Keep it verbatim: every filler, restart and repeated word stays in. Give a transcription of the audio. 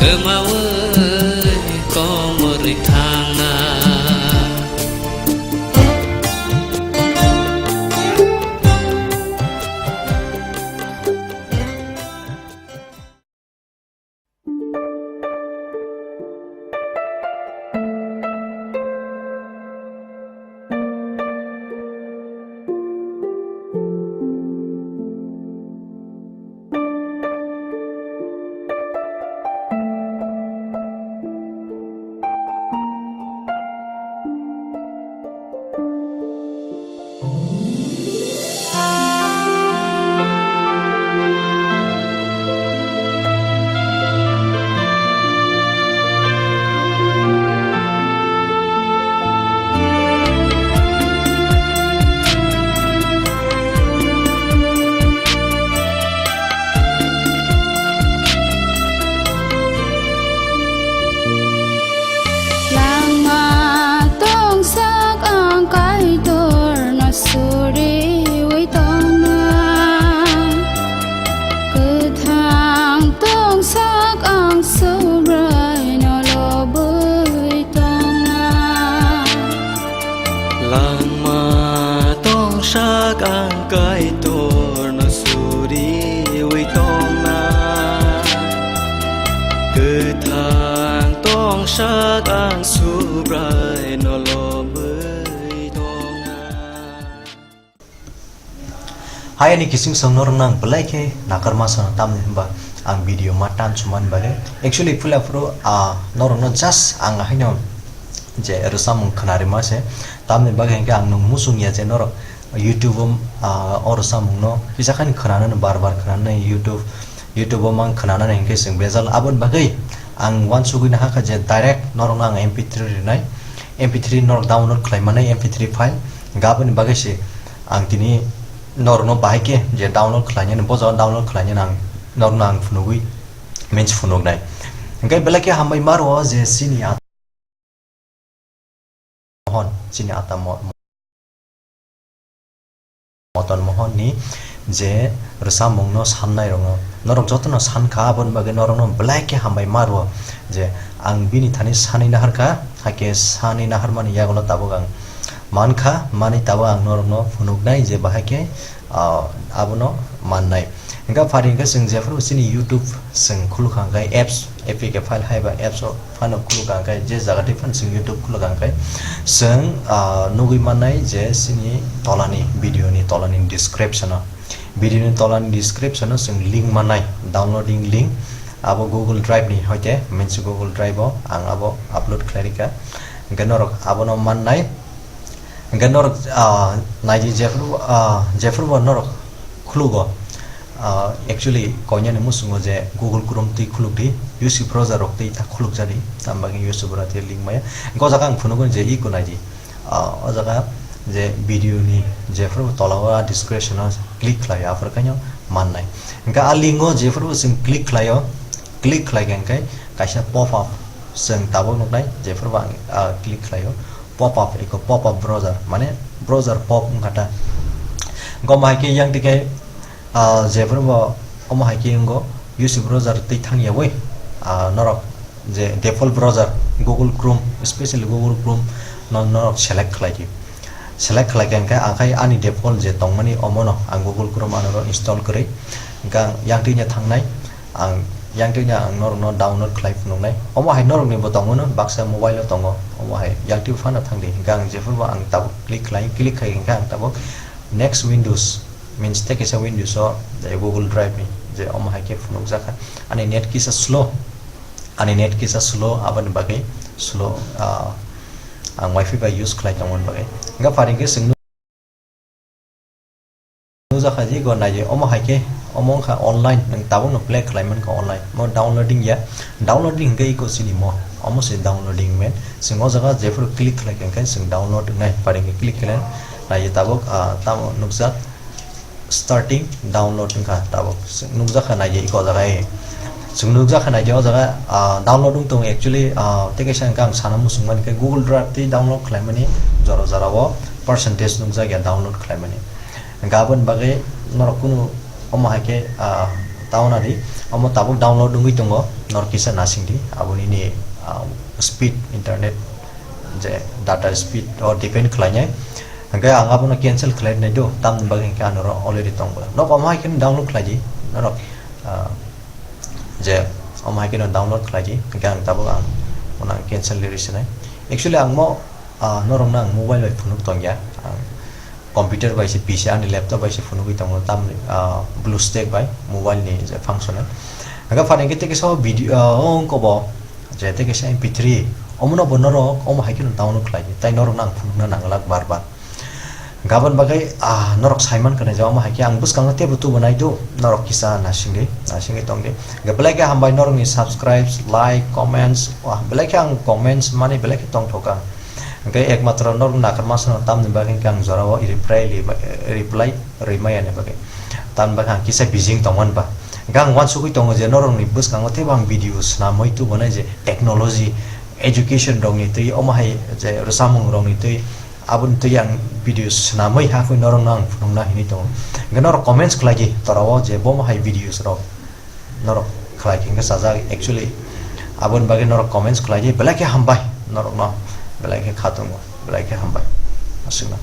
Kwmawi komorwi thangna. Langma tongsak ang Kaitorno suriwi tongna. Kwthang tongsak ang Subraino lobwi tongna. Langma tongsak ang Kaitorno suriwi tongna. Kwthang tongsak ang Subraino lobwi tongna. Hai ani kising song norok nang belai khe nakarma sano tamni hwnba ang video ma tan chumani bagwi. Actually, phila phuru, ah, norokno just ang haino je rwchapmung khwnarima se. Tamni bagwi hinkhe ang nwng muchung ya je norok YouTube o, ah, o rwchapmungno kisa khani khwnanani, bar bar khwnanani YouTube, YouTube o mang khwnanani hinkhe chwng bejal. Aboni bagwi ang uansugwi nahakha je direct norokno ang M P three rinai, M P three norok download khlai manai, M P three file. Hinkhe aboni bagwi se ang tini norokno bahai khe je download khlainani, bo jaga download khlainani ang norokno ang phunugwi minsi phunuknai. Hinkhe belai khe hambai ma rwo je chini Mohon, chini ata Mo-, Moton Mohon ni je rwchapmung no sannai rok no, norok joto no sankha, aboni bagwi norok no belai khe hambai ma rwo je ang bini thani sanwi naharkha, hakhe sanwi naharmani yagulo tabuk ang mankha, mani tabuk ang norok no phunuknai je bahai khe, ah, abono mannai. Hinkhe phari hinkhe chwng jephuru chini YouTube chwng khulukha hinkhe apps, A P K file haiba apps o phano khulukha hinkhe je jaga twi phano chwng YouTube khulukha hinkhe chwng, ah, nugwi mannai je chini tolani video ni tolani description o, video ni tolani description o chwng link mannai, downloading link, abo Google Drive ni hoite minsi Google Drive o ang abo upload khlai rikha, hinkhe norok abono mannai. Hinkhe norok, ah, naidi jephuru, ah, jephuru bo norok khulugo. Ah, actually, koinani muchungo je Google Chrome twi khulukdi, U C browser rok twi ta khulukjadi, tamo bagwi U C browser twi link maya. Hinkhe o jaga ang phunukgo je iko naidi. Ah, o jaga je video ni jephuru tola o description o click khlai, aphuru khaino mannai. Hinkhe a link o jephuru chwng click khlaio, click khlai khe hinkhe kaisa pop up chwng tabuk nuknai, jephuru bo ang, ah, click khlaio. Pop up, iko pop up browser, mane browser pop wngkha ta. Goma hai khe yang tike, ah, jephuru bo omo hai khe wngo, U C browser twi thang yawi, ah, norok je default browser, Google Chrome, specially Google Chrome no norok select khlai di. Select khlai khe hinkhe akhai ani default je tongmani omono ang Google Chrome ano install kwrwi, hinkhe ang yang twi no thangnai. Ang yang twi no ang norokno download khlai phunuknai. Omo hai norokni bo tongo no, baksa mobile o tongo. Omo hai yang twi phano thang di. Hinkhe ang jephuru bo ang tabuk click khlai, click khai hinkhe ang tabuk next Windows, means tei kaisa Windows o je Google Drive ni je omo hai khe phunukjakha. Ani net kisa slow, ani net kisa slow, aboni bagwi slow, ah, ang wifi bai use khlai tongmani bagwi. Hinkhe phari hinkhe chwng nukjakha je ego naidi, omo hai khe, omo wngkha online, nwng tabukno play khlai mankha online. Mo downloading ya, downloading hinkhe eko chini mo, omo se downloading men. Chwng o jaga jephuru click khlai khe hinkhe chwng download wngnai, phari hinkhe click khlai naidi tabuk, ah, tamo nukjak starting download wngkha tabuk. Chwng nukjakha naidi eko jaga e. Chwng nukjakha naidi o jaga, ah, download wng tongo actually, ah, tei kaisa hinkhe ang sana muchung mankhe Google Drive tei download khlaimani jora jora o percentage nukjak ya download khlaimani. Hinkhe aboni bagwi norok kunu omo hai khe, ah, tauna di. Omo tabuk download wngwi tongo, norok kisa nasingdi, aboni ni, ah, speed internet je data speed o depend khlainai. Hwnkhe ang abono cancel khlai nai do, tamni bagwi hwnkhe ang norok already tong bwla. Nok omo hai kheno download khlai di, norok, ah, je omo hai kheno download khlai di, hwnkhe ang tabuk ang bono cancel ri sinai. Actually ang mo, ah, norokno ang mobile bai phunuk tongya, ang computer bai se P C ani laptop bai se phunugwi tongo, tamni, ah, BlueStack bai mobile ni je functional. Hwnkhe phan hwnkhe tei kisa o video, ah, o wngkha bo je tei kisa M P three omono bo norok omo hai kheno download khlai di, tai norokno ang phunukna nang glak bar bar. Gabon bagwi, ah, norok saiman kwnai je omo hai khe ang bwskango teibo tubu nai do, norok kisa nasingdi, nasingwi tongdi. Hwnkhe belai khe hambai norokni subscribes, like, comments, ah, belai khe ang comments mani belai khe tongthok ang. Hwnkhe ekmatro norok nakarma sano tamni bagwi hwnkhe ang jorao reply li-, reply rwimaya ni bagwi. Tamni bagwi ang kisa busy wng tongmani ba. Hwnkhe ang uansugwi tongo je norokni bwskango teibo ang video swnamwi tubunai je technology, education rokni twi omo hai je rwchapmung rokni twi aboni twi ang video swnamwi hakhe norokno ang phunukna hinwi tongo. Hwnkhe norok comments khlai di torao je bomo hai videos rok norok khlai khe hwnkhe chajak actually aboni bagwi norok comments khlai di belai khe hambai norokno belai khe khatungo belai khe hambai aswkno.